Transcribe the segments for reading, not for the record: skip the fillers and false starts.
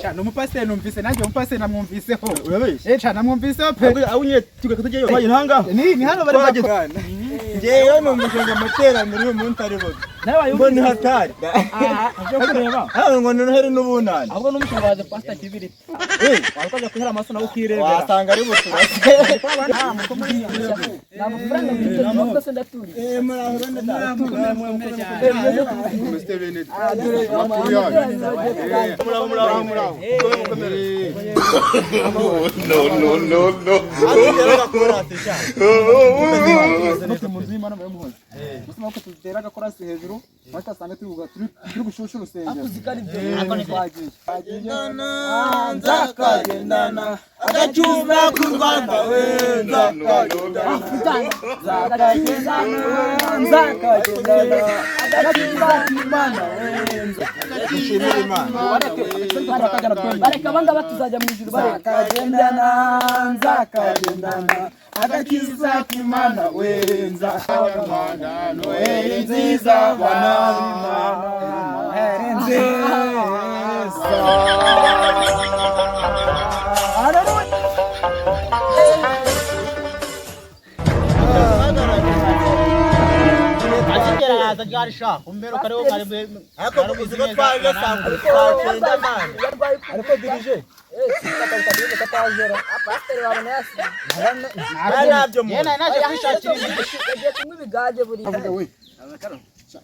Cyane umupasiteri numvise, nanjye umupasiteri namwumviseho. Urabeshya. Eh, cyane namwumviseho pe. Aho nyine tugaka tujyayo twagiye ntangaho. Ni hano bari Twageze. bakora. Ngewe numvise ngo amateraniro uyu munsi ari bubi. Nawe Ngo ni hatari. aje kureba. Hano ngo ni Noheli n'ubunani. Ahubwo n'umushumba waje, Pastor Kibiriti. Wakoze kuhera amaso nawe ukirebera. Wasanga ari buturase. Nta mafaranga mfite, nuko se ndaturiye. Eh, muraho bene data. Mr. Bennett. Amakuru yanyu. Muraho, muraho, muraho. No, no, no, no. Turi mu nzu y'Imana muri Muhoza. Gusa nuko tutera agakorasi hejuru, maze asanga turi gushusha urusengero. Twagiye. Twagiye. Nzakagendana agacuba k'u Rwanda we, nzakagendana, Nzakagendana agakiza k'Imana we. Dushimire Imana. Bareka abangaba tuzajya mu ijuru, bareka. Nzakagendana, nzakagendana agakiza k'Imana we, nzakagendana. Noheli nziza bana b'Imana, Noheli nziza. Haleluya. Akigera haza ryari sha kumbero kariho kari. Ariko uzi ko twaje saa kumi, saa cyenda mani. Ariko dirije. Pasiteri wabona yasize. Aya ntabyo muzi. Yena naje kwishakira imigisha. Yagiye kunywa ibigage buriya. Avuga we.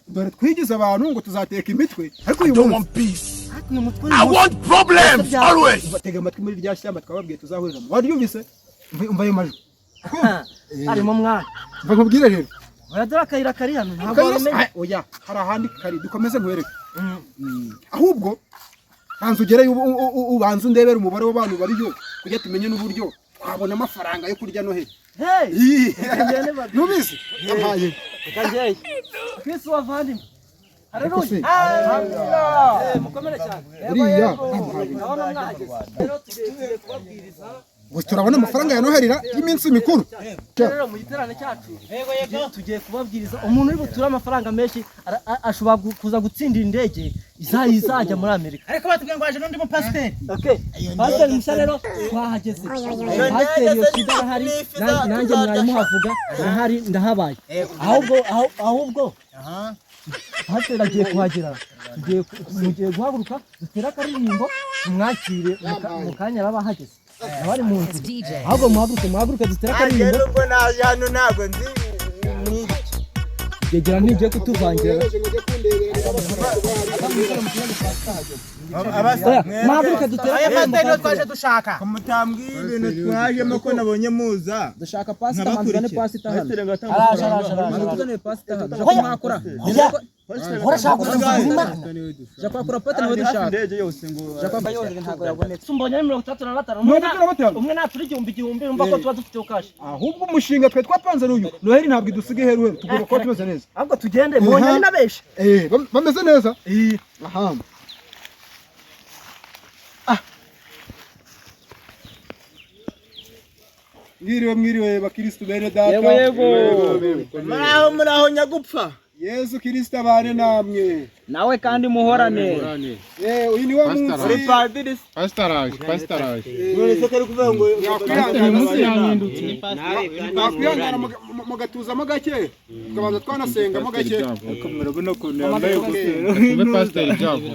Dore twigize abantu ngo tuzateka imitwe, ariko uyu Don't munsi want peace. I want problems always. Batega amatwi muri rya shyamba twababwiye tuzahuriramo. Waryumvise? Umva ayo majwi. Harimo mwana. Mva nkubwire rero. Oya, dore akayira kari hano ntabwo Kayira wamenya. ah, oya, hari ahandi kari dukomeze nkwereke. Ahubwo banza ugereyo, ubanza undebere umubare w'abantu bariyo kugira tumenye n'uburyo twabona amafaranga yo kurya Noheli. Hey. Ih, Ngende babi. Ntubizi? Yampaye. Reka njyeyo. Kristo wavandimwe. Ariko se, Haleluya. Mukomere cyane. Buriya Ndabona mwahageze. Rero tugiye kubabwiriza. Gusa turabona amafaranga ya Noheli y'iminsi mikuru. Rero mu giterane cyacu tugiye kubabwiriza umuntu uri buture amafaranga menshi ashobora kuza gutsindira indege izajya muri Amerika. Ariko batubwiye ngo haje n'undi mupasiteri. Okay. Pasiteri mushya rero twahageze. Pasiteri Yoshida arahari, nanjye mwari muhavuga, ndahari, ndahabaye. Ahubwo pasiteri agiye kuhagera. Mugiye guhaguruka dutere akaririmbo tumwakire mu kanya araba ahageze. Nawe ari mu nzira. Ahubwo muhaguruke dutere Nanjye akaririmbo. nubwo naje hano ntabwo nzi ni Gegera ntigiye kutuvangira. Oya, muhaguruke dutere Aya akaririmbo. pasiteri niyo twaje dushaka. Mutambwiye ibintu twajemo ko nabonye muza. Dushaka pasita, manzane pasita hano. Araje, araje, araje. Manzane pasita hano. Jya kumwakura. Urashaka gusuzugura Imana. Jya kwakura pata nawe dushaka. Jya kwakura. Ntabwo yabonetse. Mbonye ari 35. 35? Umwe natura igihumbi igihumbi, urumva ko tuba dufite ukashi. Ahubwo umushinga twe twapanze n'uyu Noheli ntabwo idusiga iheru heru, tugomba kuba tumeze neza. Ahubwo tugende, mbonye ari na benshi. Eh, bameze neza. Aha. Ah. Mwiriwe, mwiriwe bakristu bene data. Yego, yego. Muraho, muraho nyagupfa. Yesu Kristo abane namwe. Nawe kandi muhorane. Eh, uyu ni wa munsi. Uri padiri se? Pastor araje, Pastor araje. None se ko ari kuvuga ngo Mwakwihangana, Munsi yahindutse. mwakwihangana mugatuzamo gake, tukabanza twanasengamo gake. Ariko murabona ukuntu yambaye ingofero. Tumve Pastor Ibyago.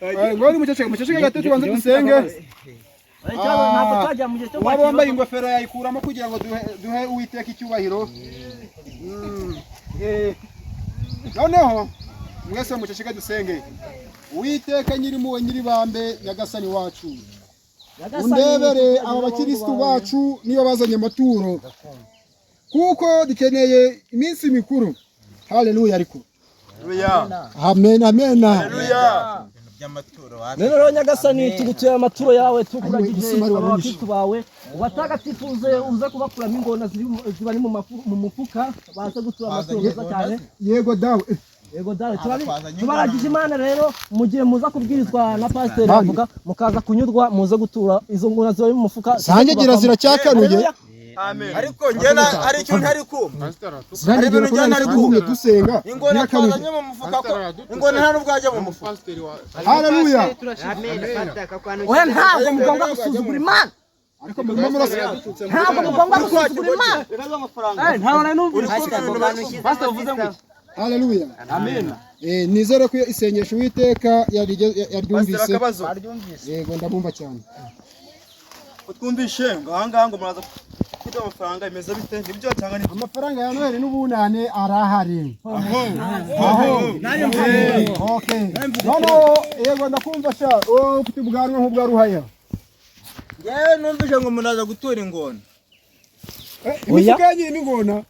Eh, ngo ni muceceke, muceceke gato tubanze dusenge. Ikibazo ntabwo twajya mu gihe cyo Uwaba kwakira. wambaye ingofero yayikuramo kugira ngo duhe Uwiteka icyubahiro. Eh. Noneho mwese muceceke dusenge. Uwiteka nyir'impuhwe, nyir'ibambe, Nyagasani wacu, undebere aba bakirisitu bacu niba bazanye amaturo, kuko dukeneye iminsi mikuru. Haleluya! Ariko amen, amen. Haleluya. By'amaturo wapi? Rero Nyagasani, tugutuye amaturo yawe, tukuragije Umusumari wari unyishe. abakristu bawe ubatagatifuze, uze kubakuramo ingona zibari mu mufuka, baze gutura amaturo meza cyane. Yego dawe. Yego dawe, tubaragije Imana rero mu gihe muza kubwirizwa na pasiteri avuga mukaza kunyurwa, muze gutura izo ngona zibari mu mufuka. Zanjye gira ziracyakanuye. Haleluya. Ariko njye hari ikintu ntari kumva. Hari ibintu njye ntari kumva. Dusenga. Ingona twazanye mu mufuka ko ingona nta nubwo yajya mu mufuka. Haleluya. Oya, ntabwo mugomba gusuzugura Imana. Ariko murimo murasa. Ntabwo mugomba gusuzugura Imana. Pastor uvuze ngo iki? Haleluya. Amen. Nizere ko isengesho Uwiteka yaryumvise. Akabazo. Yego, ndabumva cyane. Utwumvishe ngo ahangaha ngo muraza kuduha amafaranga, imeze bite? Nibyo cyangwa ni Amafaranga ya Noheli n'ubunane arahari. Aho. Okay. Noneho yego, ndakumva sha. Wowe ufite ubwanwa nk'ubwa Ruhaya. Yewe, numvise ngo muraza gutura ingona. Imifuka yanyu irimo ingona.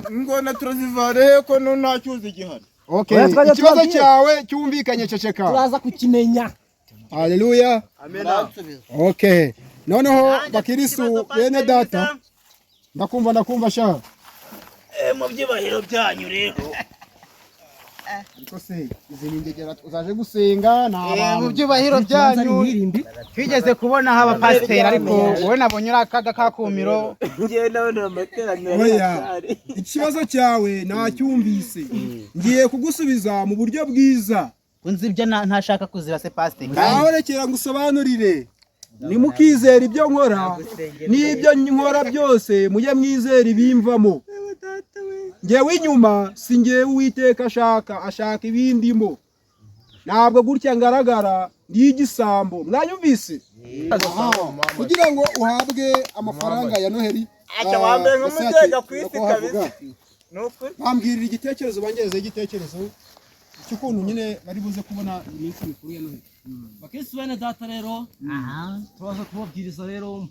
Ingona turazivana he ko no nta cyuzi gihari? Okay. Oya, twajya Ikibazo tubabwire. cyawe cyumvikanye, ceceka. Turaza kukimenya. Haleluya. Amena. Okay. Noneho bakirisu bene data, ndakumva, ndakumva sha. Mu byubahiro byanyu rero. Ariko se izi ni ingegera uzaje gusenga ni Mu abantu. byubahiro byanyu, Ntirimbi. twigeze kubonaho abapasiteri, ariko wowe nabonye uri akaga kakumiro. Oya, ikibazo cyawe nacyumvise, ngiye kugusubiza mu buryo bwiza. Unzi ibyo ntashaka kuzira se, pasiteri? Ngaho rekera ngusobanurire. Nimukizera ibyo nkora n'ibyo nkora byose, mujye mwizera ibimvamo. Ngewe inyuma si ngewe Uwiteka ashaka, ashaka ibindimo. Ntabwo gutya ngaragara ndi igisambo, mwanyumvise? Aha, kugira ngo uhabwe amafaranga ya Noheli, Acha wambaye nk'umutega ku isi kuhavuga. kabisa. Ni ukuri. Bambwirira igitekerezo, bangezeho igitekerezo cy'ukuntu nyine bari buze kubona iminsi mikuru ya Noheli. Bakristo bene data rero, turaza kubabwiriza rero,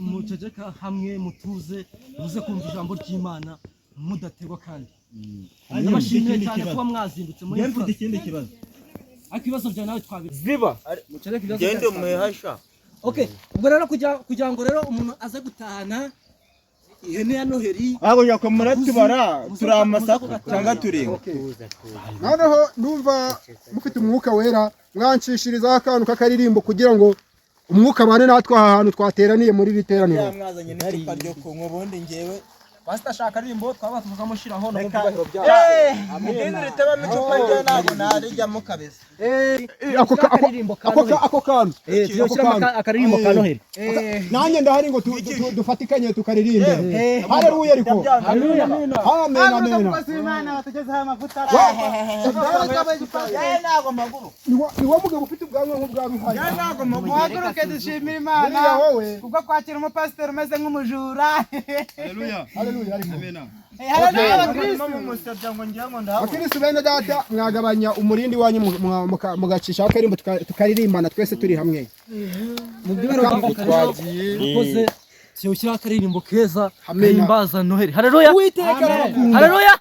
muceceka hamwe mutuze, muze kumva ijambo ry'Imana mudategwa. Kandi ndabashimiye cyane kuba mwazindutse muri Njye mfite ikindi kibazo. Ariko ibibazo byawe nawe twabi Ziba. Mucereke ibibazo Gende byacu. umuhasha. Okay, ubwo rero kugira ngo rero umuntu aze gutahana ihene ya Noheli, Ahubwo ko muratubara turi amasaka cyangwa turi inka? Noneho numva mufite umwuka wera, mwanshishirizaho akantu k'akaririmbo kugira ngo umwuka abane natwe aha hantu twateraniye muri iri teraniro. Mwazanye n'icupa ryo kunywa, ubundi ngewe Pastor ashaka aririmbo twaba tukamushyiraho no mu byubahiro byanyu. Idini ritabamo icupa ryo ntabwo narijyamo kabisa. Akaririmbo ka Noheli. Ako kantu. Tuzoshyiramo akaririmbo ka Noheli. Nanjye ndahari ngo dufatikanye tukaririmbe. Haleluya, ariko amen, amen. Umukozi w'Imana watugezeho amavuta. Yewe, ntabwo maguru. Ni wo mugabo ufite ubwanwa nk'ubwa Ruhaya. Ntabwo maguru. Muhaguruke dushimire Imana Buriya wowe. kubwo kwakira umupasiteri umeze nk'umujura. Haleluya, ariko Haleluya, abakristo. Mumusebya ngo ngira ngo ndahabona. Bakristo bene data, mwagabanya umurindi wanyu mugacishaho akaririmbo tukaririmbana twese turi hamwe. Mu byubahiro byanyu, mukoze ushyiraho akaririmbo keza Amena. gahimbaza Noheli. Haleluya. Uwiteka arabakunda. Haleluya.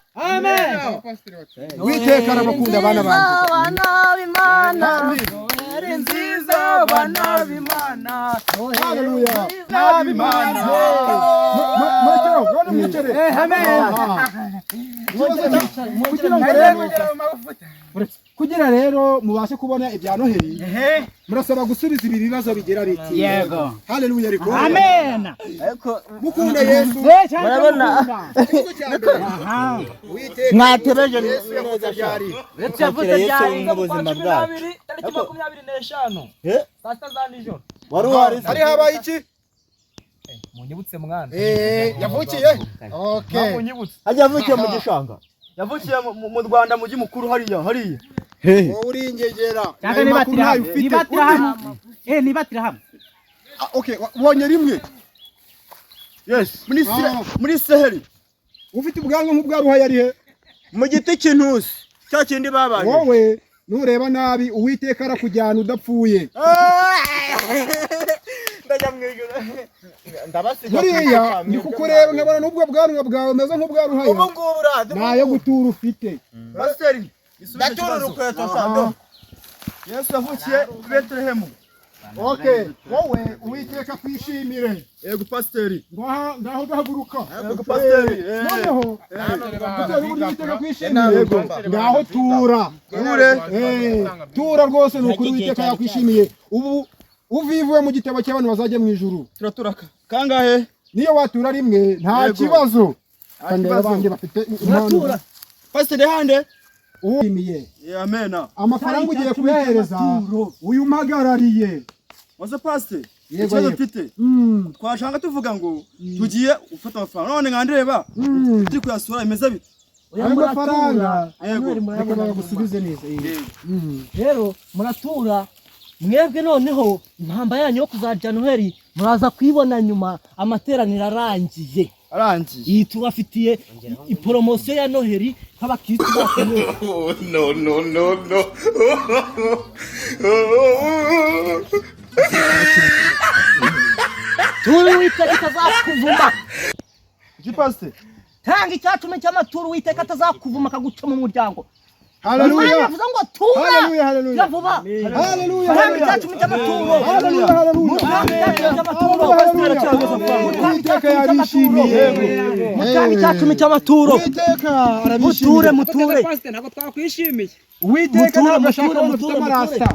Uwiteka arabakunda, abana banjye. Abana b'Imana. Noheli nziza, bana b'Imana. Haleluya. B'Imana. Mwicare, none mwicare. Kugira ngo rero, kugira rero mubashe kubona ibya Noheli, murasaba gusubiza ibi bibazo bigira biti: Yego. Haleluya, ariko Amen. mukunda Yesu. Murabona. Ikibazo cya mbere: Uwiteka Mwatebeje Yesu yavuze ryari? Kwakira Yesu mu buzima bwacu. Tariki 25. Saa sita za nijoro. Wari uhari? Hari habaye iki? Munyibutse mwana. Yavukiye, okay. Munyibutse. Hajya yavukiye mu gishanga. Yavukiye mu Rwanda, mujyi mukuru hariya hariya. Wowe uri ingegera. Cyangwa Ayo makuru nibatira ntayo hamwe. ufite. Nibatira hamwe. Nibatira hamwe. Ah, okay, wabonye rimwe. Yes. Muri muri Seheri. Ufite ubwanwa nk'ubwa Ruhaya ari he? Mu giti cy'intusi. Cya kindi babaye. Wowe nureba nabi, Uwiteka arakujyana udapfuye. Ndajya mu ijuru. Ndabasiga. Buriya ni kukureba nkabona n'ubwo bwanwa bwawe umeze nk'ubwa Ruhaya, Ubu ngubu urazi. ntayo gutura ufite. Pasiteri. Ndatura urukweto sando. Yesu yavukiye i Betelehemu. Okay, wowe Uwiteka akwishimire. Yego, pasiteri. Ngaha ngaho gahaguruka. Yego, pasiteri. Noneho bitewe n'uburyo Uwiteka akwishimiye, ngaho tura. Ture. Tura rwose, ni ukuri Uwiteka yakwishimiye. Ubu uvivuye mu gitabo cy'abantu bazajya mu ijuru. Turaturaka. Kangahe? Niyo watura rimwe nta kibazo. Kandi abandi bafite Muratura. Pasiteri hande. Uwimiye. Amena. Amafaranga ugiye kuyahereza uyu mpagarariye. Waze pasiteri. Yego, Ikibazo yego. mfite. Twashaka tuvuga ngo tugiye gufata amafaranga none nkandireba turi kuyasura imeze bite? Oya, Ayo muratura. mafaranga. Aya Yego. Noheli Reka murayabona nyuma. bagusubize neza. Rero muratura mwebwe, noneho impamba yanyu yo kuzarya Noheli muraza kuyibona nyuma amateraniro arangiye. Arangiye. Iyi tubafitiye iporomosiyo ya Noheli nk'abakirisitu bacu mwese. Oh, no, no, no, no. Turi Uwiteka atazakuvuma. Iki pasiteri? Tanga icyacumi cy'amaturo, Uwiteka atazakuvuma akaguca mu muryango. Haleluya. Imana yavuze ngo tura. Haleluya, haleluya. Tura vuba. Haleluya. Tanga Haleluya. icyacumi cy'amaturo. Haleluya, haleluya. Mutanga icyacumi cy'amaturo. Haleluya. Mutanga Uwiteka icyacumi cy'amaturo. yabishimiye. Mutanga icyacumi cy'amaturo. Uwiteka Muture, arabishimiye. muture. Pasiteri, ntabwo twakwishimiye. Uwiteka Muture, ntabwo ashaka muture, abantu bafite muture, amarasta.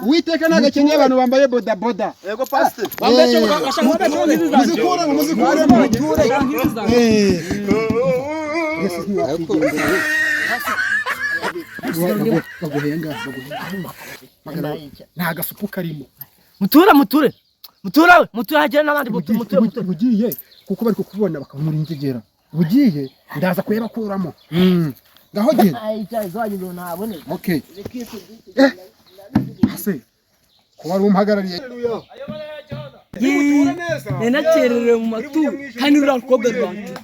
Uwiteka ntabwo akeneye abantu bambaye bodaboda. Yego pasiteri. Muzikuremo, muzikuremo. Baguhenga, baguhenga. Nta gasupu karimo. Muture, muture. Muture we, muture hagere n'abandi, muture, muture, muture. Ugiye kuko bari kukubona bakabona ingegera. Ugiye ndaza kuyabakuramo. Ngaho genda. Ay, icyayi zanyu ngo ntaboneka. Okay. Ase kuba ari umuhagarariye. Nanakererewe mu maturo kandi ruriya rukobwa rwanjye,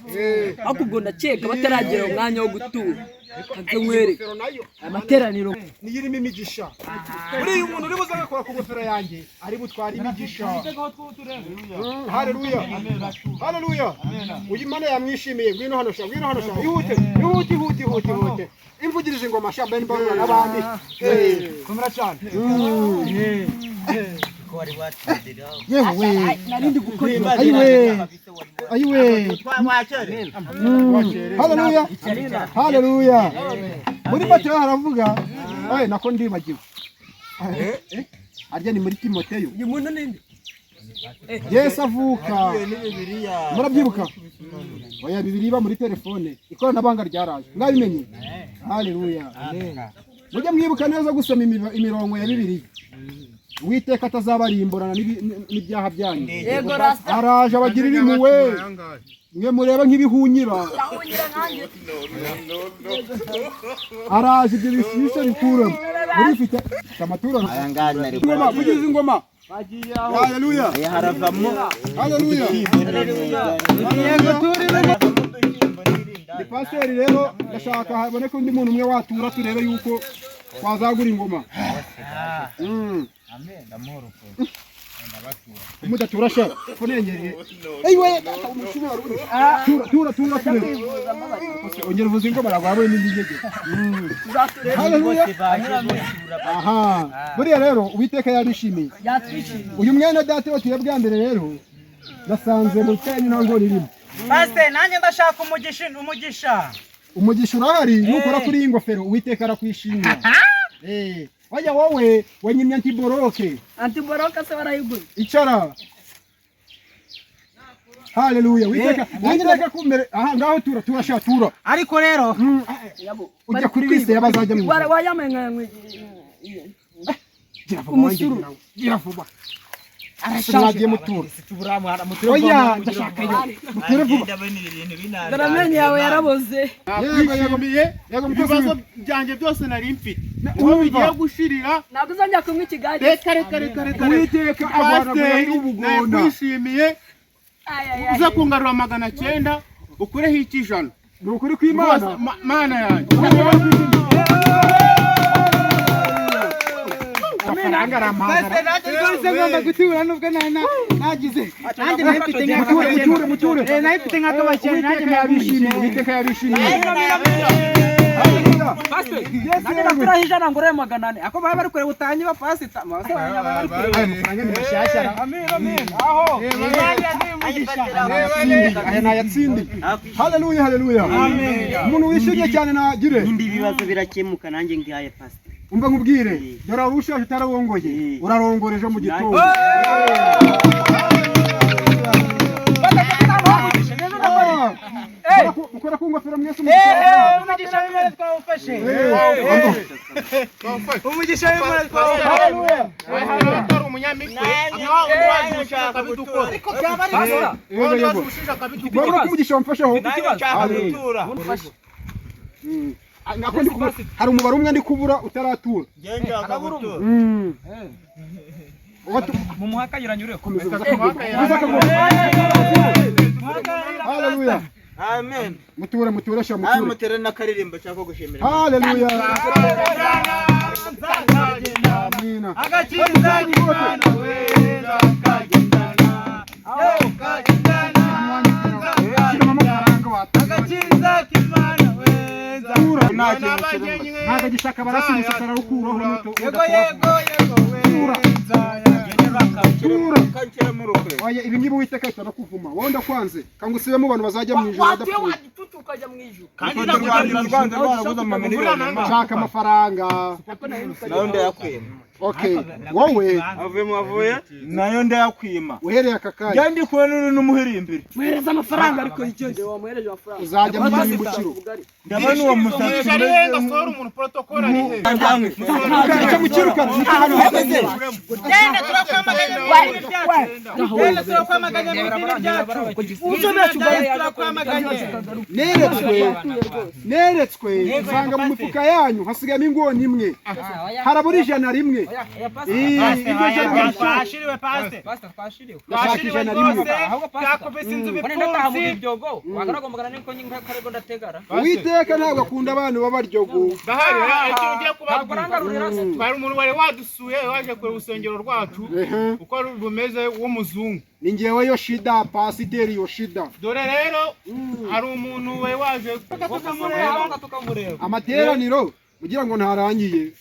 ariko ubwo ndakeka bataragera umwanya wo gutura. Kanze nkwereke Amateraniro. Niyo irimo imigisha. Buriya umuntu uri buze agakora ku ngofero yanjye ari butware imigisha. Haleluya. Haleluya. Uyu Imana yamwishimiye. Ngwino hano sha, ngwino hano sha. Ihute, ihute, ihute, ihute, ihute. Imvugirije ingoma sha Ben Barura n'abandi. Komera cyane. Yewe we. Narindi gukora. Ayiwe. Ayiwe. Haleluya. Haleluya. Muri Matayo haravuga, ay nako ndibagiwe. Arya ni muri Timoteyo. Uyu muntu ninde? Yesu avuka. Murabyibuka? Oya, Bibiliya iba muri telefone. Ikoranabuhanga ryaraje. Mwabimenye? Haleluya. Mujye mwibuka neza gusoma imirongo ya Bibiliya. Uwiteka atazabarimburana n'ibyaha byanyu. Yego rasta. Araje abagirira impuhwe. Mwe mureba nk'ibihunyira. Yahungira nkanjye. Araje ibyo bishyushye bikuramo. Murifite amaturo. Ingoma, vugiza ingoma. Haleluya. Haravamo. Haleluya. Ni pasiteri rero, ndashaka haboneke undi muntu umwe watura turebe yuko twazagura ingoma. Mudatura sha, funengere. Eyiwe, data umushumi wari uri. Tura, tura, tura, tura. Ongera uvuze ingoma ntabwo n'indi ngege. Haleluya. Aha. Buriya rero Uwiteka yarishimiye. Yatwishimiye. Uyu mwene data watuye bwa mbere rero nasanze mu cyanyu nta ngori irimo. Pasiteri, nanjye ndashaka umugisha, umugisha. Umugisha urahari, nukora kuri iyi ngofero Uwiteka arakwishimira. Wajya wowe wanyimye antiboroke. Antiboroka se warayiguze? Icara. Haleluya. Uwiteka nanjye ndeka kumere. Aha ngaho tura, tura sha, tura. Ariko rero Ujya kuri liste y'abazajya mu ijuru. Wayambaye nka Gira vuba, Umusuru. gira vuba. Arashaje mutura. Oya, ndashaka yo. Muture vuba. Dore amenyo yawe yaraboze. Yego, yego. Yego, mukozi. Ibibazo byanjye byose nari mfite ubu bigiye gushirira. Ntabwo uzongera kunywa ikigage. Reka, reka, reka, reka. Uwiteka agwana Pasiteri, ubugona. nakwishimiye. Uze kungarura 900 ukureho icy'ijana. Ni ukuri kw'Imana. Rwose, Mana yanjye. Amafaranga arampangara. Pasiteri, nanjye rwose ngomba gutura nubwo nagize. Nanjye nari mfite Muture, muture, muture. Nari mfite nk'akabakene, nanjye Uwiteka yabishimiye, Uwiteka yabishimiye. Haleluya. Pasiteri, nanjye naturaho 100 ngo urebe 400. Ako baba bari kureba utanyiba pasita. Baba bari kureba. Aya mafaranga ni mashyashya. Amen, amen. Aho. Aya ni ayatsindi. Haleluya, haleluya. Umuntu wishimye cyane nagire. Nimba ibibazo birakemuka nanjye ngihaye pasiteri. Umva nkubwire, dore wari ushaje utarawongoye, urarongora ejo mu gitondo. Mukora ku ngofero mwese. Umugisha w'Imana twawufashe. Umugisha w'Imana twawufashe. Atari umunyamitwe Ariko byaba ari Yego yego. Urabona ko umugisha wamfasheho. Nako ndi kubura. Hari umubare umwe ndi kubura utaratura. Mu muhaka yuranyure. Komeza. Haleluya. Amen. Muture muture sha Ayi muture. mutere n'akaririmbo cyako gushimira. Haleluya. Amina. Agakiza k'Imana we nzakagendana. Kagendana. Shyiramo amafaranga watanze. Agakiza k'Imana we Tura. nzakagendana. Ntabwo agishaka barasi umusatsi arawukuraho n'umuto. Yego yego yego we Tura. Tura. Kanshyiramo urukwe. Oya ibi ngibi Uwiteka ahita anakuvuma. Wowe ndakwanze. Kanga usibemo abantu bazajya mu ijuru Watuye badapfuye. wagitutu ukajya mu ijuru. Kandi Rwanda rwarabuze amamiliyoni. Shaka amafaranga. Nayo ndayakwima. Okay. Wowe Avuye mu avuye nayo ndayakwima. uhereye aka kanya Njya ndi kubona uri n'umuhirimbiri. Muhereza amafaranga ariko yigendeye wamuhereje amafaranga. uzajya mu irimbukiro. Ndabona uwo musatsi ari he gasohora umuntu protocol ari he? Icyo mukirukana. Ahantu hameze. Genda turakwamaganye mu idini ryacu. Genda turakwamaganye mu idini ryacu. Turakwamaganye. Neretswe neretswe nsanga mu mifuka yanyu hasigayemo ingoni imwe, harabura 101. Iryo jana Twashiriwe pasite. Twashiriwe. ndashaka Twashiriwe 101. rwose. Twakubise inzu Mbone ndataha mu ibipfunsi. bibyogo. Wagaragombaga niko nyinga karego ndategara. Uwiteka ntabwo akunda abantu b'abaryogo. Ndahari icyo ugiye kubabwira. Ntabwo Hari umuntu wari wadusuye waje kureba urusengero rwacu uko rumeze w'umuzungu. Ni ngewe Yoshida, pasiteri Yoshida. Dore rero hari umuntu wari waje tukamureba. Amateraniro mugira ngo ntarangiye.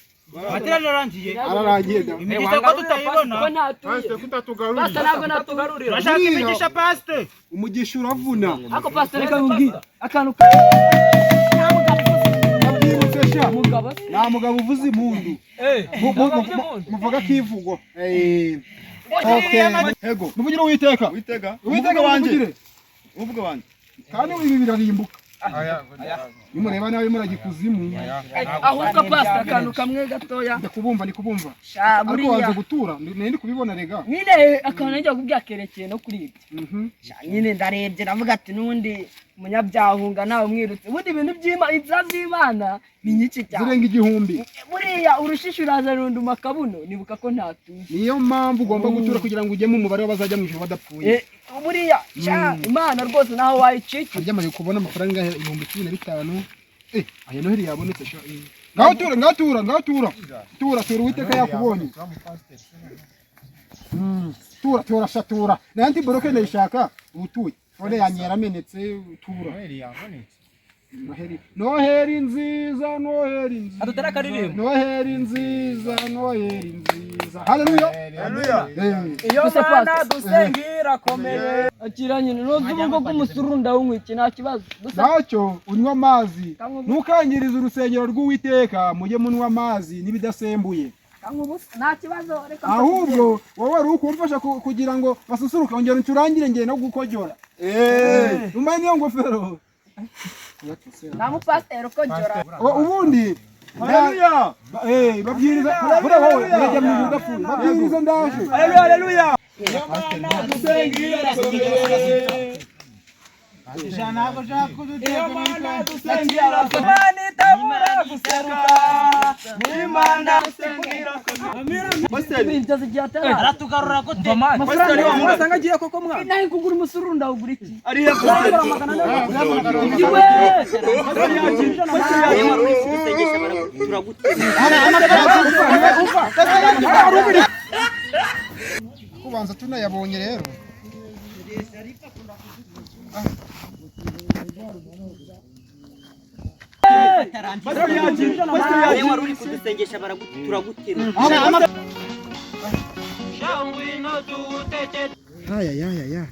Amateraniro arangiye. Ararangiye da. Imigisha ko tutayibona. Ko ntatuye. kutatugarurira. Pastor ntabwo natugarurira. Turashaka imigisha pasite. Umugisha uravuna. Ako pastor reka nkubwire akantu Ndabyibutse sha. mugabo Nta mugabo uvuza impundu. Muvuga akivugo. Okay. Ego. Muvugire Uwiteka. Uwiteka. Uwiteka wanjye. Uvuga wanjye. Kandi ibi birarimbuka. Nimureba nabi murajya ikuzimu. Ahubwo pastor akantu kamwe gatoya. Ndakubumva ndi kubumva. Sha Ariko wanze buriya gutura nari ndi kubibona rega. nyine akantu najya kubwira kerekeye no kuri ibyo. Sha nyine ndarebye ndavuga ati n'ubundi umunyabyaha ahunga ntawe umwirutse. Ubundi ibintu by'Imana inzira z'Imana ni nyinshi cyane. Zirenga 1000. Buriya urushishi uraza runduma akabuno nibuka ko ntatuye. Niyo mpamvu ugomba gutura kugira ngo ujye mu mubare w'abazajya mu ijuru badapfuye. Buriya sha Imana rwose naho wayicikira. Harya amaze kubona amafaranga 15,000. Aya Noheli yabonetse sha. Ngaho tura, ngaho tura, ngaho tura. Tura, tura Uwiteka yakubonye. Tura, tura sha tura. Nanti boroke ndayishaka ubutuye. Fone yanjye yaramenetse tura. Noheli, Noheli nziza, Noheli nziza. Adutera akaririmbo. Noheli nziza, Noheli nziza. Haleluya. Haleluya. Iyo mana dusenga irakomeye. Akira nyine nuzi ubwo bw'umusururu ndawunywa iki nta kibazo. Gusa Ntacyo unywa amazi. Ntukangirize urusengero rw'Uwiteka, mujye munywa amazi n'ibidasembuye. kanywa ubusa nta kibazo reka. Ahubwo wowe wari ukumfasha kugira ngo basusuruke, ongera uncurangire ngiye no gukojora. Umbaye niyo ngofero. Nta mupasiteri ukojora. Ubundi Haleluya. Babwiriza buriya wowe urajya mu ijuru udapfuye. Babwiriza ndaje. Haleluya haleluya. Iyo mana dusenga irakomeye. Imana itabura guseruka. Imana dusenga irakomeye. Ibyo zigiye atari. Aratugarura gute? Wasanga agiye koko mwana. Nawe kugura umusururu ndawugura iki? Ari he Iwe! Kubanza tunayabonye rero. Aya ya ya ya.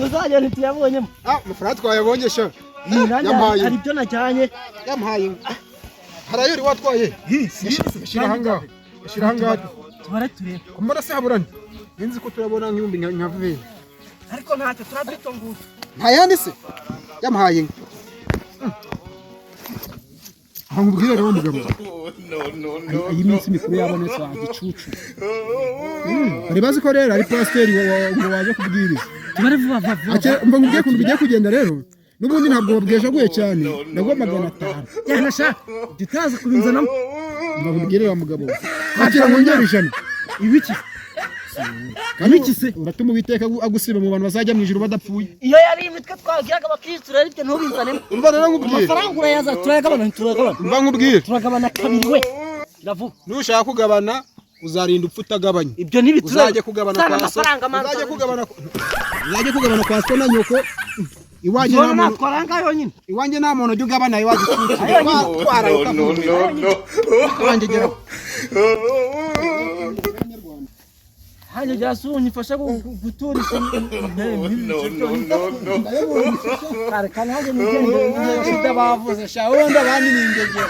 Uzajya ntituyabonyemo. Ah, amafaranga twayabonye sha. Nanjye Yampaye. hari ibyo najyanye. Yampaye. Hari ayo wari watwaye? Shyira aha ngaha. Shyira aha ngaha. Tubare turebe. Mbona se haburanye. Ninzi ko turabona nk'ibihumbi nka veni. Ariko ntacyo turadutunguza. Nta yandi se yamuhaye inka. Aho nkubwire rero mugabo, iyi minsi mikuru yabonetse wa gicucu. Bari bazi ko rero ari pasiteri ngo waje kubwiriza. Tubare vuba vuba vuba. Mba nkubwiye ukuntu bigiye kugenda rero. N'ubundi ntabwo babwejaguye cyane, ndaguha 500. Yana sha, utaza kubinzanamo. Mba nkubwire wa mugabo, akira ngongere 100. Ibiki? Ibiki se uratuma Uwiteka agusiba mu bantu bazajya mu ijuru badapfuye. Iyo yari imitwe twagiraga abakristo rero ibyo ntubinzanemo. Umva rero nkubwire. Amafaranga urayaza, turayagabana, turayagabana. Umva nkubwire. Turagabana kabiri we. Kiravuga. Nushaka kugabana uzarinda upfa utagabanya. Ibyo ntibitureba. Uzajye kugabana Zana kwa so. amafaranga, manza. Uzajye kugabana kwa so na nyoko. Iwanjye nta muntu natwara angahe yonyine? Iwanjye nta muntu ujya ugabana iwanjye. Twara ukavuga. Iwanjye geraho. Hano byasi unyifasha guturisha intebe. Kare kandi hano nigendere. Shida bavuze sha, wenda abandi ni ingegera.